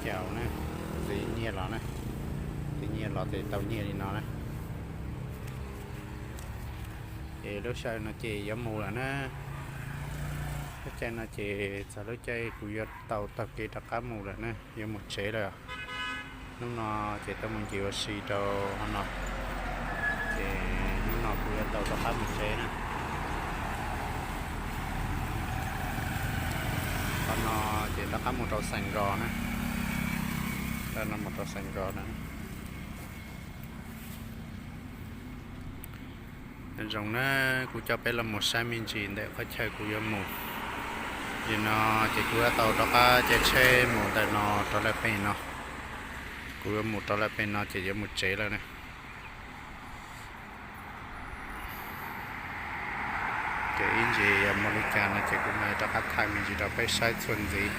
Yau na, ntxiv nyiaj los na, ntxiv nyiaj los ces tau nyiaj li no na. Ces lub sij hawm no ces yuav mus lawm na. Lub caij no ces txog lub caij kuv yuav tau taug kev rov qab mus lawm na, yuav mus tsev lawm. Hnub no ces tau mus ncig ua si rau hauv no, ces hnub no kuv yuav tau rov qab mus tsev na. Qhov no ces rov qab mus rau Xeem Zos na, no mus rau Xeem Zos na. Zoo na, kuv coj peb los mus saib me ntsis ntawm qhov chaw kuv yuav mus. Yog no ces kuv yuav tau rov qab caij tsheb mus ntawm no rov lawm pem no. Kuv yuav mus rov lawm pem no ces yuav mus tsev lawm na. Ces ib ntsis yog muaj li cas no ces kuv mam rov qab thaij me ntsis rau peb saib txuas ntxiv.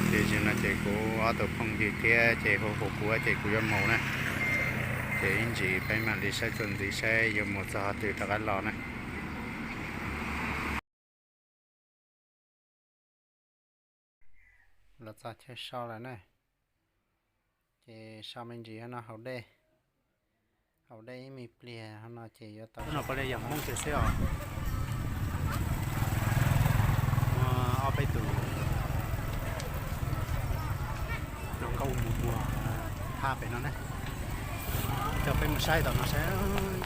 Ces tam sim no ces kuv ob tug phooj ywg thiab ces hu hu kuv ces kuv yuav mus na. Ces ib ntsis peb mam li saib txuas ntxiv saib yuav mus txog qhov twg rov qab los na. Los txog chaw so lawm na. Ces so me ntsis no haus dej, haus dej ib me pliag no ces yuav tau. Lub no puav leej yog Hmoob kiag xwb os. Muaj ob peb tus hluas nkauj mus ua thaj pem no ne. Coj peb mus saib tom no saib.